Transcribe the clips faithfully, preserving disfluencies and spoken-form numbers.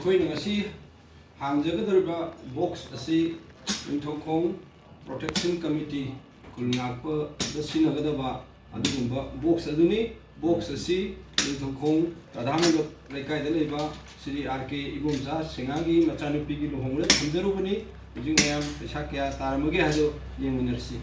ꯑꯩꯈꯣꯏꯅ ꯉꯁꯤ ꯍꯥꯡꯖꯒꯗꯧꯔꯤꯕ ꯕꯣꯛꯁ ꯑꯁꯤ ꯅꯤꯡꯊꯧꯈꯣꯡ ꯄ꯭ꯔꯣꯇꯦꯛꯁꯟ ꯀꯃꯤꯇꯤ, ꯈꯨꯜ ꯉꯥꯛꯄꯗ ꯁꯤꯖꯤꯟꯅꯒꯗꯕ ꯑꯗꯨꯒꯨꯝꯕ ꯕꯣꯛꯁ ꯑꯗꯨꯅꯤ꯫ ꯕꯣꯛꯁ ꯑꯁꯤ ꯅꯤꯡꯊꯧꯈꯣꯡ ꯔꯥꯙꯥꯃꯟꯗꯞ ꯂꯩꯀꯥꯏꯗ ꯂꯩꯕ ꯁ꯭ꯔꯤ ꯑꯥꯔ ꯀꯦ ꯏꯕꯣꯝꯆꯥ ꯁꯤꯡꯍꯥꯒꯤ ꯃꯆꯥꯅꯨꯄꯤꯒꯤ ꯂꯨꯍꯣꯡꯕꯗ ꯊꯝꯖꯔꯨꯕꯅꯤ꯫ ꯍꯧꯖꯤꯛ ꯃꯌꯥꯝ ꯄꯩꯁꯥ ꯀꯌꯥ ꯇꯥꯔꯝꯃꯒꯦ ꯍꯥꯏꯗꯨ ꯌꯦꯡꯃꯤꯟꯅꯔꯁꯤ꯫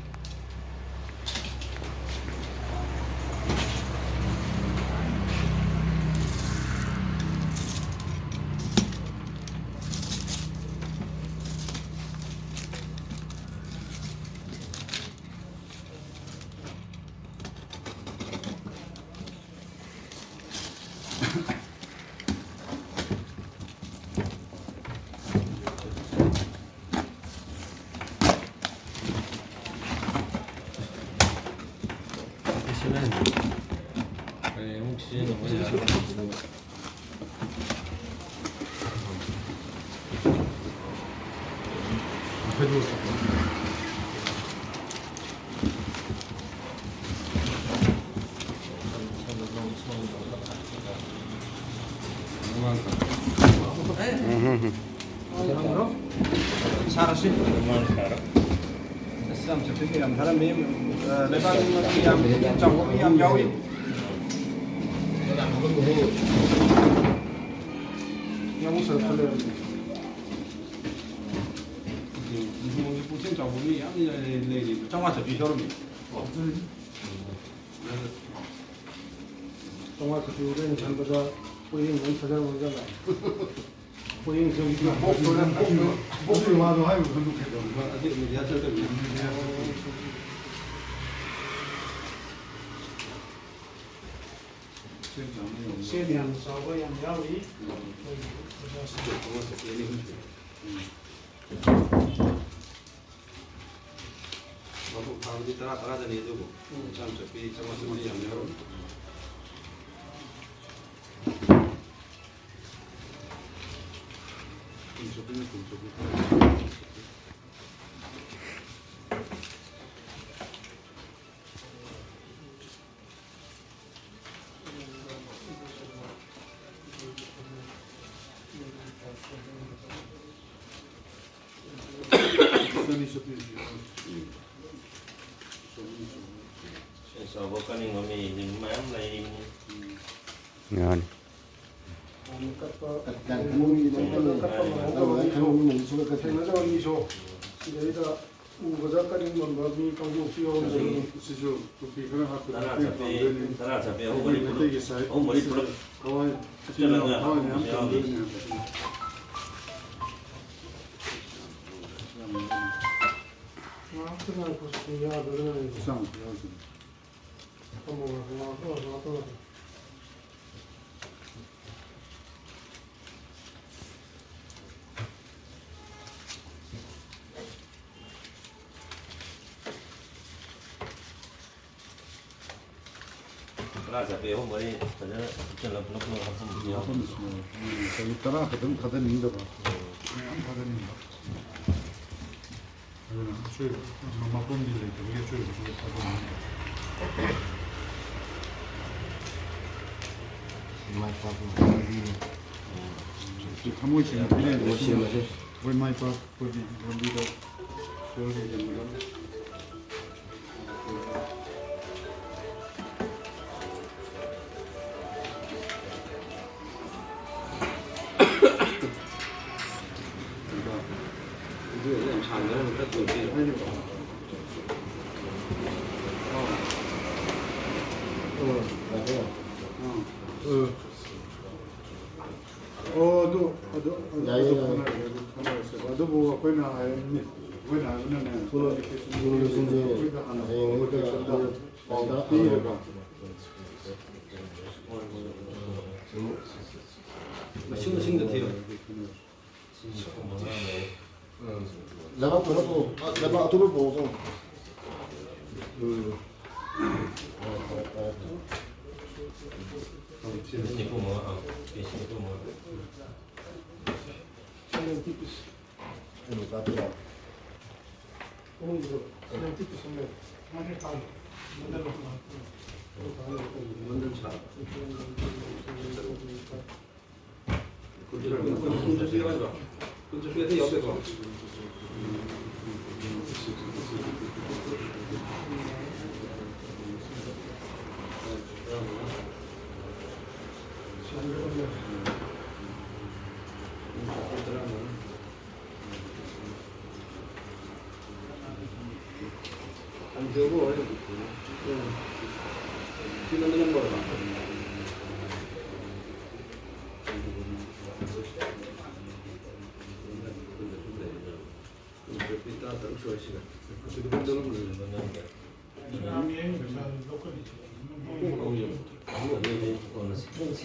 ꯁꯥꯔꯁꯤ꯫ ꯑꯁ, ꯌꯥꯝ ꯆꯠꯄꯤꯒꯦ, ꯌꯥꯝ ꯊꯥꯔꯝꯃꯤ꯫ ꯑ, ꯂꯩꯕꯥꯛ ꯌꯥꯝ ꯆꯥꯎꯕ ꯃꯤ ꯌꯥꯝ ꯌꯥꯎꯏ꯫ ꯌꯥꯝ ꯁꯔꯛꯄ ꯂꯩꯔꯝꯃꯤ꯫ ꯄꯨꯛꯆꯦꯜ ꯆꯥꯎꯕ ꯃꯤ ꯌꯥꯝ ꯂꯩꯔꯤ꯫ ꯆꯥꯝꯃꯉꯥ ꯆꯠꯄꯤ ꯌꯥꯎꯔꯝꯃꯤ꯫ ꯆꯥꯝꯃꯉꯥ ꯆꯠꯄꯤ ꯍꯣꯔꯦꯟ ꯈꯟꯕꯗ ꯄꯣꯌꯦꯡ ꯑꯃ ꯐꯖꯔꯝꯃꯣꯏꯗꯕ꯫ ꯄꯣꯌꯦꯡꯁꯦ ꯍꯧꯖꯤꯛꯇꯤ ꯕꯣꯛꯁ ꯑꯣꯏꯅ ꯕꯣꯛꯁ ꯑꯣꯏꯅ ꯕꯣꯛꯁ ꯑꯣꯏꯅ ꯃꯥꯗꯣ ꯍꯥꯏꯕ ꯈꯟꯗꯣꯛꯀꯦ ꯇꯧꯕ꯫ ꯑꯗꯨ ꯃꯦꯗꯤꯌꯥ ꯆꯠꯇꯕꯤ꯫ ꯄꯨꯛꯆꯦꯜ ꯌꯥꯝ ꯆꯥꯎꯕ ꯌꯥꯝ ꯌꯥꯎꯔꯤ꯫ ꯃꯕꯨꯛ ꯐꯥꯕꯗꯤ ꯇꯔꯥ ꯇꯔꯥꯗꯅꯤ ꯑꯗꯨꯕꯨ꯫ ꯎꯝ꯫ ꯆꯥꯝ ꯆꯠꯄꯤ, ꯆꯥꯝꯃꯉꯥ ꯆꯠꯄꯤ ꯌꯥꯝ ꯌꯥꯎꯔꯤ꯫ ꯀꯨꯟ ꯆꯠꯄꯤꯅ ꯀꯨꯟ ꯆꯠꯄꯤ꯫ ꯆꯅꯤ ꯆꯠꯄꯤ꯫ ꯆꯥꯎꯕ ꯀꯅꯤꯡꯕ ꯃꯤꯁꯤꯡ ꯃꯌꯥꯝ ꯂꯩꯔꯤꯕꯅꯤ꯫ ꯃꯥꯅꯤ꯫ ꯊꯦꯡꯅꯖꯕ ꯃꯤꯁꯨ ꯁꯤꯗꯩꯗ ꯎꯕꯗ ꯀꯅꯤꯡ ꯉꯝꯕ ꯃꯤ ꯀꯥꯡꯕꯨꯁꯨ ꯌꯥꯎꯔꯝꯒꯅꯤ꯫ ꯁꯤꯁꯨ ꯇꯨꯄꯤ ꯈꯔ ꯍꯥꯞꯄꯗ ꯇꯔꯥ ꯃꯇꯦꯡ ꯆꯠꯄꯤ, ꯄꯥꯡꯗꯣꯏꯅꯤ꯫ ꯇꯔꯥ ꯆꯠꯄꯤ ꯑꯍꯨꯝ ꯃꯔꯤ ꯃꯩꯇꯩꯒꯤ ꯄꯨꯂꯞ, ꯁꯥꯏꯠ ꯑꯍꯨꯝ ꯃꯔꯤ ꯄꯨꯂꯞ ꯊꯋꯥꯏ, ꯏꯆꯤꯜ ꯏꯅꯥꯎ ꯆꯠꯂꯒ ꯊꯋꯥꯏ ꯃꯌꯥꯝ ꯌꯥꯎꯔꯤ꯫ ꯇꯝꯗꯣꯏꯅꯦ꯫ ꯉꯥꯏꯍꯥꯛꯇ ꯉꯥꯏꯈꯣ, ꯁꯤꯗꯤ ꯌꯥꯗꯗꯅ ꯂꯩꯔꯦ꯫ ꯏꯆꯥꯃꯛꯇꯤ ꯌꯥꯎꯗꯣꯏꯅꯤ꯫ ꯐꯝꯃꯣ, ꯉꯥꯏꯈꯣ, ꯉꯥꯏꯍꯥꯛꯇ ꯉꯥꯏꯈꯣ, ꯉꯥꯏꯍꯥꯛꯇ ꯉꯥꯏꯈꯣ꯫ ꯇꯔꯥ ꯆꯠꯄꯤ ꯑꯍꯨꯝ ꯃꯔꯤ ꯐꯖꯅ ꯄꯨꯟꯁꯤꯜꯂꯒ ꯄꯨꯂꯞ ꯄꯨꯂꯞ ꯍꯥꯞꯐꯝꯕꯁꯨ ꯌꯥꯎꯕꯅꯤ꯫ ꯍꯥꯞꯐꯝꯕꯁꯨ ꯌꯥꯎꯋꯤ꯫ ꯎꯝ, ꯆꯍꯤ ꯇꯔꯥ ꯈꯛꯇꯪ ꯊꯥꯗꯅꯤꯡꯗꯕ, ꯃꯌꯥꯝ ꯊꯥꯗꯅꯤꯡꯕ꯫ ꯑꯗꯨꯅ ꯑꯆꯣꯏꯕ, ꯃꯄꯨꯝꯗꯤ ꯂꯩꯇꯕꯒꯤ ꯑꯆꯣꯏꯕꯗꯨ ꯊꯥꯗꯅꯤꯡꯗꯕ꯫ ꯏꯃꯥ ꯏꯄꯥꯕꯨ ꯊꯃꯣꯏ ꯁꯦꯡꯅ ꯄꯤꯔꯤꯕ ꯊꯃꯣꯏ ꯁꯦꯡꯅ꯫ ꯑꯩꯈꯣꯏ ꯃꯥꯏ ꯄꯥꯛ ꯑꯩꯈꯣꯏꯒꯤ ꯂꯝꯕꯤꯗ ꯁꯣꯔꯒꯤ ꯂꯝꯕꯤꯗ ꯚꯤꯗꯤꯑꯣꯁꯦ ꯌꯥꯝ ꯁꯥꯡꯗꯅ ꯑꯗꯨꯝ ꯇꯠꯇꯣꯏꯅꯦ꯫ ꯑꯣ, ꯑꯗꯨ, ꯑꯗꯨ, ꯑꯗꯨ, ꯌꯥꯏꯌꯦ, ꯑꯗꯨ ꯌꯥꯏꯌꯦ꯫ ꯈꯟꯅꯔꯁꯦ, ꯑꯗꯨ ꯈꯟꯅꯔꯁꯦꯕ꯫ ꯑꯗꯨꯕꯨ ꯑꯩꯈꯣꯏꯅ ꯍꯥꯏꯔꯝꯅꯤ, ꯑꯩꯈꯣꯏꯅ ꯍꯥꯏꯕꯅꯅꯦ, ꯊꯣꯛꯂꯛ-, ꯊꯣꯛꯂꯛꯂꯁꯤꯡꯁꯦ ꯑꯩꯈꯣꯏꯗ ꯍꯥꯟꯅ ꯍꯌꯦꯡ ꯑꯌꯨꯛꯇ ꯄꯥꯎ ꯄꯤꯔꯒ꯫ ꯃꯁꯤꯡ ꯃꯁꯤꯡꯗ ꯊꯤꯌꯨ꯫ ꯂꯩꯕꯥꯛ ꯄꯨꯂꯞ ꯄꯨꯔꯛꯑꯣ꯫ ꯂꯩꯕꯥꯛ ꯑꯇꯣꯞꯄ ꯄꯨꯔꯛꯑꯣ꯫ ꯎꯝ꯫ ꯅꯤꯐꯨ ꯃꯉꯥ, ꯑꯥ, ꯄꯤꯁ ꯅꯤꯐꯨ ꯃꯉꯥ꯫ ꯀꯨꯟ ꯆꯠꯄꯤ ꯌꯥꯎꯗ꯭ꯔꯣ? ꯀꯨꯟ ꯆꯠꯄꯤ ꯑꯇꯩ ꯌꯥꯎꯗꯦꯀꯣ?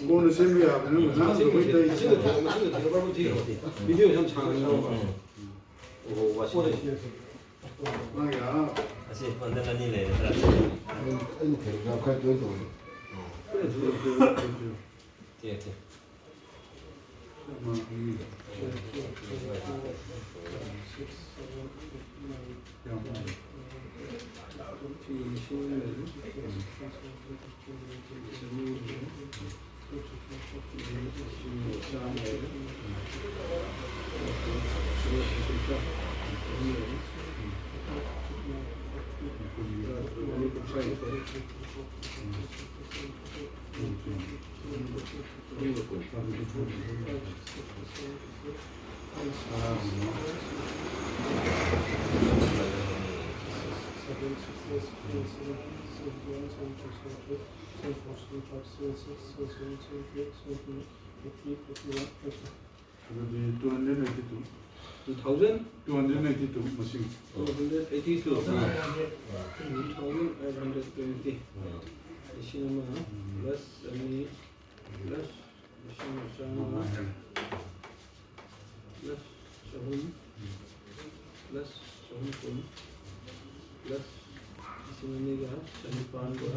ꯀꯣꯟꯅ ꯁꯦꯝꯕ ꯌꯥꯕꯅꯤ, ꯉꯁꯥꯡꯗꯣ ꯑꯩꯈꯣꯏ ꯇꯧꯔꯤꯁꯦ꯫ ꯚꯤꯗꯤꯑꯣ ꯌꯥꯝ ꯁꯥꯡꯉꯦ꯫ ꯑꯣ, ꯋꯥꯁꯤꯡ ꯃꯦꯆꯤꯟ꯫ ꯃꯥꯒꯤ, ꯑꯥ꯫ ꯑꯁꯤ ꯕꯟꯗꯜ ꯑꯅꯤ ꯂꯩꯔꯦ, ꯈꯔ꯫ ꯑꯩꯅ ꯊꯦꯡꯅꯕ ꯈꯔ ꯇꯣꯏꯅ ꯇꯧꯕꯅꯦ꯫ ꯊꯦꯡꯉꯦ, ꯊꯦꯡꯉꯦ꯫ ꯑꯗꯨꯗꯤ two hundred eighty two꯫ Two thousand? Two hundred eighty two ꯃꯁꯤꯡ꯫ Two hundred eighty two꯫ Two thousand eight hundred twenty꯫ ꯂꯤꯁꯤꯡ ꯑꯃ plus ꯑꯅꯤ plus ꯂꯤꯁꯤꯡ ꯑꯃ ꯆꯥꯝꯃꯉꯥ plus ꯆꯍꯨꯝ plus ꯆꯍꯨꯝ ꯀꯨꯟ plus ꯂꯤꯁꯤꯡ ꯑꯅꯤꯒ ꯆꯅꯤꯄꯥꯟꯒ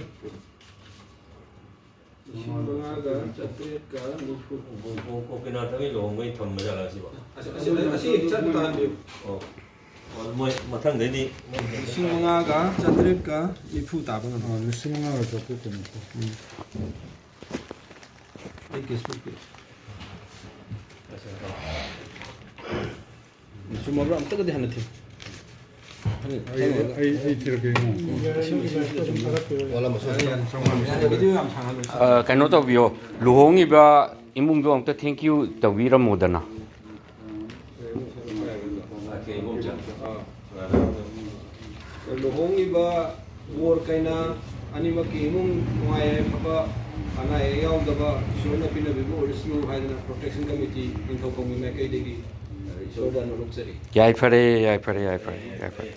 ꯂꯤꯁꯤꯡ ꯃꯉꯥꯒ ꯆꯥꯇ꯭ꯔꯦꯠꯀ ꯅꯤꯐꯨ꯫ ꯒꯣ-, ꯒꯣ-, ꯒꯣꯄꯤꯅꯥꯊ ꯍꯣꯏ ꯂꯨꯍꯣꯡꯕꯩ ꯊꯝꯕ ꯖꯥꯠꯂ ꯁꯤꯕꯣ? ꯑꯁꯤ, ꯑꯁꯤ, ꯑꯁꯤ ꯍꯦꯛ ꯆꯠ ꯇꯥꯍꯟꯕꯤꯌꯨ꯫ ꯑꯣ꯫ ꯑꯣ, ꯃꯣꯏ ꯃꯊꯪꯗꯩꯗꯤ ꯂꯤꯁꯤꯡ ꯃꯉꯥꯒ ꯆꯥꯇ꯭ꯔꯦꯠꯀ ꯅꯤꯐꯨ ꯇꯥꯕ ꯉꯝꯃꯤ꯫ ꯑꯥ, ꯂꯤꯁꯤꯡ ꯃꯉꯥꯒ ꯆꯥꯇ꯭ꯔꯦꯠꯀ ꯅꯤꯐꯨ꯫ ꯎꯝ꯫ ꯑꯩ ꯀꯦꯁꯕꯨꯛ ꯄꯤ꯫ ꯆꯨꯝꯃꯕ꯭ꯔꯥ? ꯑꯝꯇꯒꯗꯤ ꯍꯟꯅ ꯊꯤꯌꯨ꯫ ꯑꯩ ꯑꯩ ꯑꯩ ꯊꯤꯔꯛꯀꯦ ꯏꯃꯨꯡ꯫ ꯁꯤꯃ, ꯁꯤꯃ, ꯁꯤꯃ ꯆꯨꯝꯃꯕ꯭ꯔꯥ? ꯋꯥꯂꯝ ꯑꯁꯣꯏ ꯚꯤꯗꯤꯑꯣ ꯌꯥꯝ ꯁꯥꯡꯍꯜꯂꯣꯏ꯫ ꯑ, ꯀꯩꯅꯣ ꯇꯧꯕꯤꯌꯣ, ꯂꯨꯍꯣꯡꯉꯤꯕ ꯏꯃꯨꯡꯗꯣ ꯑꯝꯇ thank you ꯇꯧꯕꯤꯔꯝꯃꯣꯗꯅ꯫ ꯂꯨꯍꯣꯡꯉꯤꯕ ꯕꯣꯔ ꯀꯩꯅꯥ ꯑꯅꯤꯃꯛꯀꯤ ꯏꯃꯨꯡ ꯅꯨꯡꯉꯥꯏ ꯌꯥꯏꯐꯕ, ꯑꯅꯥ ꯑꯌꯦꯛ ꯌꯥꯎꯗꯕ, ꯏꯁꯣꯔꯅ ꯄꯤꯅꯕꯤꯕ ꯑꯣꯏꯔꯁꯅꯨ ꯍꯥꯏꯗꯅ Protection Committee ꯅꯤꯡꯊꯧꯈꯣꯡꯒꯤ ꯃꯥꯏꯀꯩꯗꯒꯤ ꯏꯁꯣꯔꯗ ꯑꯅꯣꯂꯨꯞꯆꯔꯤ꯫ ꯌꯥꯏꯐꯔꯦ, ꯌꯥꯏꯐꯔꯦ, ꯌꯥꯏꯐꯔꯦ, ꯌꯥꯏꯐꯔꯦ꯫